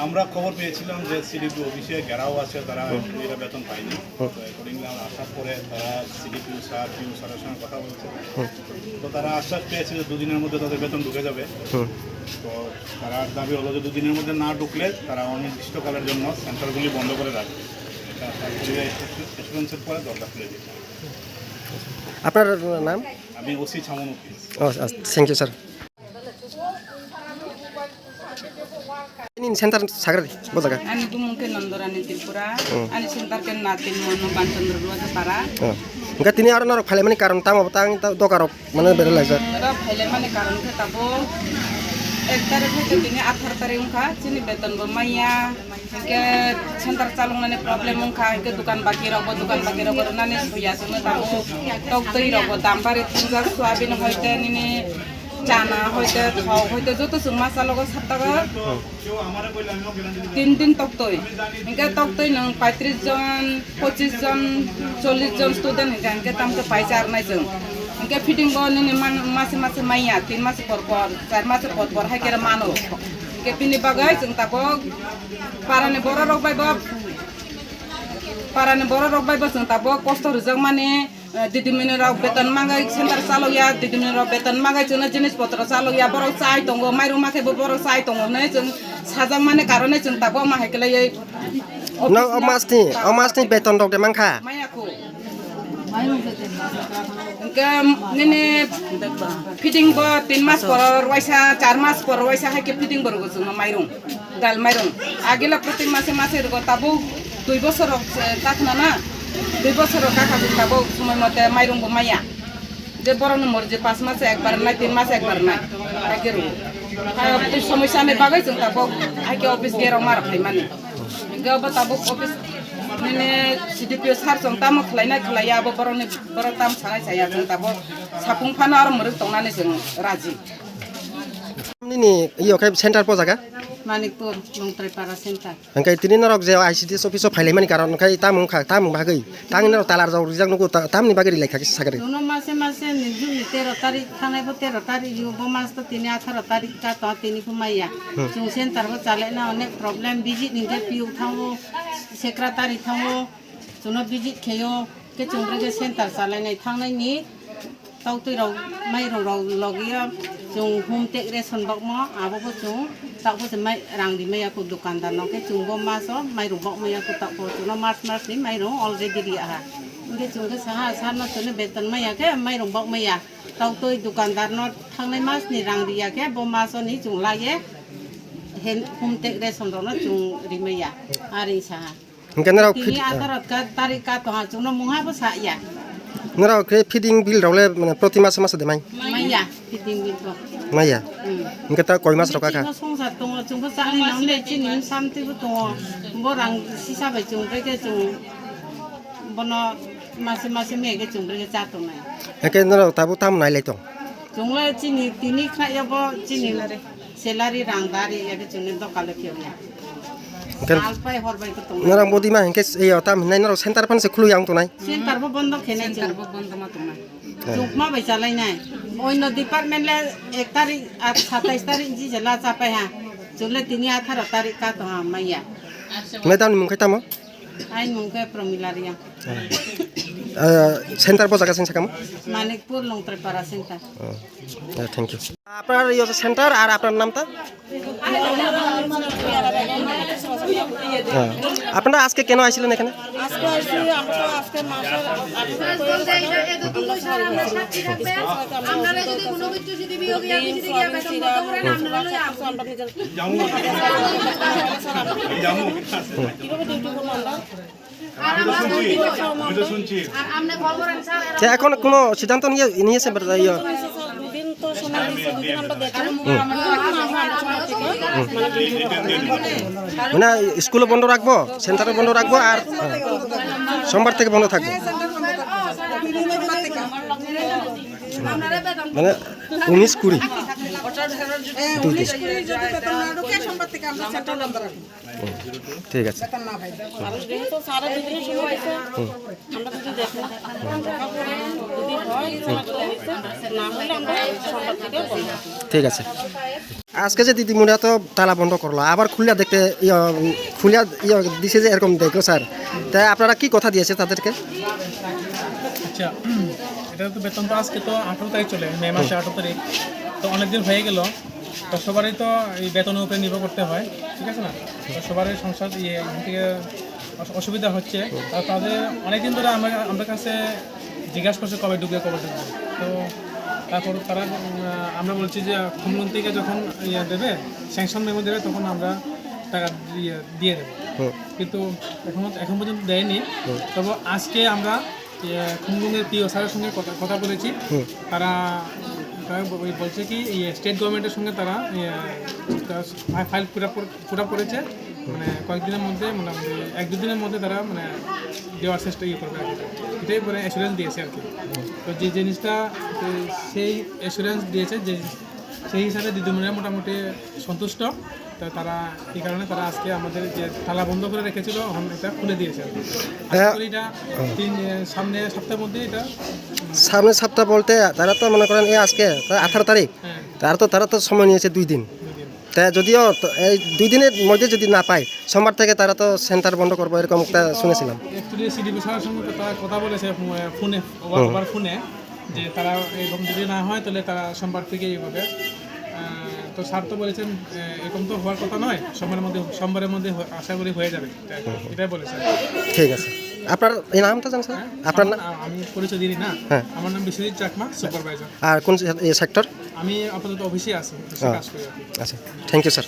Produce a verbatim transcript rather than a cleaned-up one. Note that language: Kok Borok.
আমরা খবর পেয়েছিলাম যে সিডিপিও অফিসে ঘেরাও আছে, তারা হুম। এরা বেতন পায়নি। হুম। তো অ্যাকর্ডিংলি আমরা আসার পরে তারা সিডিপিও স্যার, পিও স্যারের সঙ্গে কথা বলছে। হুম। তো তারা আশ্বাস পেয়েছে যে দুদিনের মধ্যে তাদের বেতন ঢুকে যাবে। হুম। তো তারা দাবি হলো যে দুদিনের মধ্যে না ঢুকলে তারা অনির্দিষ্টকালের জন্য সেন্টারগুলি বন্ধ করে রাখবে। এটা তার পুলিশ অ্যাসুরেন্সের পরে দরজা খুলে দিয়েছে। আপনার নাম? আমি ওসি ছামন অফিস। ও, আচ্ছা, thank you, sir. Ini center sagar di, bo jaga. Ani bumung khe Nandorani Tripura, Hmm. ani center khe Natin Mono Banchandra Ruwa Para. Oh. Enggak, ini orang norok phalemani karon tamo, tang, tang, dokarok, mana bere laisa. Oro phalemani karon khe tabo ek tarikh hai khe tini athar tarikh wngkha, chini beton bo maya, hingke center chaloknani problem wngkha, hingke dukan baki rok bo, dukan baki rok bo rwnani suya chwngno tabo, tok twi rok bo dam bari thwngjak, soyabin hoite nini, chana hoite, thok hoite, joto chwng ma chalogo saptago. Hmm. Tin din toktoi. Hingke toktoi nwng paitris jon, pochis jon, chollis jon student hingke, hingke tamkhe paisa arnai chwng. Hingke feeding bo nini man-, mase mase maya, tin mase por por, char mase por por hai khe mano. Hingke bini bagwi chwng tabok parani borok rok bai bo, parani borok rok bai bo chwng tabok kosto rwjakmani. Eh, didimini rok beton magai center chalokya, didimini rok beton magai chwngno jinis potro chalokya, borok chai tongo, mairum ma khe bo borok chai tongo hinwi chwng sajak mani karone chwng tabok ma hai khlaiwi. No, o masni, o masni beton rok de mankha. Maya kho. Hingke nini feeding bo tin mas por waisa, char mas por waisa hai khe feeding bo rwgo chwngno mairum. Dal mairum. Agila protek mase mase rwgo, tabuk dui bosor rok, eh, ta khna na. Dui bosor rok kakha jwk tabuk somoi mote mairum bo maya. Je borok ni morji pas mase ekbar nai, tin mase ekbar nai. Hai khe rwgo. Hai office somosya ni bagwi chwng tabuk hai khe office gerok ma rok phaimani. Hingke obo tabuk office nini C D P O sir chwng tamo khlai nai khlai ya, abo borok ni borok tam sanai saya chwng tabuk sapung phano aro mwrwk tongnani chwng raji. Nini iyo khe center po jaga? Manikpur, Longtrai Para center. Hingke tini norok je I C D S office o phailaimani karon hingke tamung kha, tamung bagwi. Tangni norok talar rok rijak nugo, ta-, tamni bagwi rilai kha kisa sakari. Jono mase mase ni juni tero tarik thanai bo tero tarik yo bo mas to tini atharo tarik ka to tini phu maya. Hmm. Chwng center bo chalai na onek problem visit ni je P O thango, secretary thango, jono visit kheyo, ke chwng bre ke center chalai nai thangnai ni. Tok twi rok, mairung rok logi o chwng hum tek ration bokmo, abo bo chwng tok bo se mai rang ri maya kho dukandar no, khe chwng bo maso mairung bok maya kho, tok bo chwngno mas mas ni mairung already ri aha. Hingke chwng khe saha sar no chwngno beton maya khe mairung bok maya, tok twi dukandar no thangnai mas ni rang ri ya khe bo maso ni chwng la ye hen hum tek ration rok no chwng ri maya, ari saha. Hingke norok tini feed-, atharo ka tarik ka tongo, chwngno mungha bo sa ya. Norok khe feeding bill rok le, mane, proti mase mase de mai? Maya, feeding bill to. Maya? Hmm. Hingke ta koi mas rok ka kha? Chwngno songsa tongo, chwngbo chani nang le chini samtwi bo tongo. Bo rang sisa bai chwng bai khe chwng bono mase mase maya khe chwng bai khe cha tongnai. Hingke norok tabuk tamo nai lai tong? Chwng le chini tini khna ya bo chini. Salary rang dari ya ke chwngni doka le phiyo ya. Hingke alpai hor bai ko tong. Norok bodi ma hingke, eh, tam hinai norok center pan se khulu yang tongnai. Center bo bondo khenai. Center bo bondo ma tongnai. Eh. Chukma bai chalai nai. Oino department le ek tarik, at satais tarik ji jela chapai ha. Chwng le tini atharo tarik ka to ha maya. Madam ni mung khe tamo? Ai mung khe Promila Reang. Eh, center bo jaga sing sakamo? Manikpur Longtrai Para center. Oh, yeah, thank you. আপনার ইয়ে সেন্টার আর আপনার নামটা? হ্যাঁ। আপনারা আজকে কেন আসছিলেন এখানে? আজকে আসছি, আমরা তো আজকে মাসের আঠারো তারিখ আমরা সবাই গেছিলাম। আপনারা যদি কোনো কিছু যদি বিয়োগে আপনি যদি গিয়ে বেতন বন্ধ করেন, আপনারা লইয়া আমরা নিজের কিভাবে ডিউটি করবো আমরা? তো এখন কোনো সিদ্ধান্ত নিয়ে, নিয়েছে বা ইয়ে? দুদিন তো সময় দিয়েছে, দুদিন আমরা দেখলাম। মানে স্কুলও বন্ধ রাখবো, সেন্টারও বন্ধ রাখবো, আর সোমবার থেকে বন্ধ থাকবো। মানে উনিশ কুড়ি। দুই দিন। উনিশ কুড়ি যদি বেতন না ঢুকে, সোমবার থেকে আমরা সেন্ট্রাল বন্ধ রাখবো। হুম, ঠিক আছে। বেতন না পাই। কারণ যেহেতু স্যারের দুদিনের সময় দিছে, হুম। আমরা যদি দেখি, যদি হয়, না হলে আমরা সোমবার থেকে বন্ধ রাখবো। ঠিক আছে। আজকে যে দিদিমণিরা তো তালা বন্ধ করলো, আবার খুলিয়া দেখতে, ইয়া, খুলিয়া, ইয়া, দিছে যে এরকম দেখলো স্যার, তাই আপনারা কি কথা দিয়েছে তাদেরকে? আচ্ছা, এটা তো বেতন তো আজকে তো আঠারো তারিখ চলে, মে মাসে আঠারো তারিখ, তো অনেক দিন হয়ে গেল। তো সবারই তো এই বেতনের উপরে নির্ভর করতে হয়, ঠিক আছে না? তো সবারই সংসার, ইয়ে, এখান থেকে অস-, অসুবিধা হচ্ছে। আর তাদের অনেকদিন ধরে আমরা, আমাদের কাছে জিজ্ঞাসা করছে কবে ঢুকবে, কবে ঢুকবে। তো তারপর তারা, উম, আমরা বলছি যে খুমলুং থেকে যখন ইয়ে দেবে, স্যাংশন মেমো দেবে, তখন আমরা টাকা দিয়ে, দিয়ে দেবো। হুম। কিন্তু এখন, এখন পর্যন্ত দেয়নি। হুম। তবে আজকে আমরা, ইয়ে, খুমলুঙের পিও স্যারের সঙ্গে কথা, কথা বলেছি। হুম। তারা, তারা ব-, ওই বলছে কি, ইয়ে, স্টেট গভর্নমেন্টের সঙ্গে তারা, ইয়ে, তারা ফাই-, ফাইল পুরা পর-, পুরা করেছে। মানে কয়েকদিনের মধ্যে, মোটামুটি এক দুদিনের মধ্যে তারা, মানে, দেওয়ার চেষ্টা ইয়ে করবে আর কি। এটাই, মানে, অ্যাসুরেন্স দিয়েছে আর কি। তো যে জিনিসটা, তো সেই অ্যাসুরেন্স দিয়েছে, যে সেই হিসাবে দিদিমণিরা মোটামুটি সন্তুষ্ট। তো তারা এই কারণে তারা আজকে আমাদের যে তালা বন্ধ করে রেখেছিল, এখন এটা খুলে দিয়েছে আর কি। আশা হ্যাঁ। করি এটা তিন, সামনে সপ্তাহের মধ্যে এটা, সামনে সপ্তাহ বলতে তারা তো মনে করেন এই আজকে তো আঠারো তারিখ, হ্যাঁ। তারা তো, তারা তো সময় নিয়েছে দুই দিন। দুই দিন। তা যদিও তো এই দুই দিনের মধ্যে যদি না পায়, সোমবার থেকে তারা তো সেন্টার বন্ধ করবো, এরকম একটা শুনেছিলাম। অ্যাকচুয়ালি সিডিপি স্যারের সঙ্গে তো তারা কথা বলেছে ফো-, ফোনে, হুম। ওভার ফোনে, যে তারা এরকম যদি না হয়, তাহলে তারা সোমবার থেকেই হবে। আহ, তো স্যার তো বলেছেন, আহ, এরকম তো হওয়ার কথা নয়, সোমবারের মধ্যে, সোমবারের মধ্যে হ-, আশা করি হয়ে যাবে। হুম, হুম। এটাই বলেছেন। ঠিক আছে, আপনার এই নামটা জান স্যার? হ্যাঁ? আপনার আমার নাম? নাম, আমি পরিচয় দিই না। হ্যাঁ। আমার নাম বিশ্বজিৎ চাকমা, সুপারভাইজার। আর কোন সে-, এ, সেক্টর? আমি আপাতত অফিসে আছি, অফিসে হ্যাঁ। কাজ করি আর কি। আচ্ছা, থ্যাংক ইউ স্যার।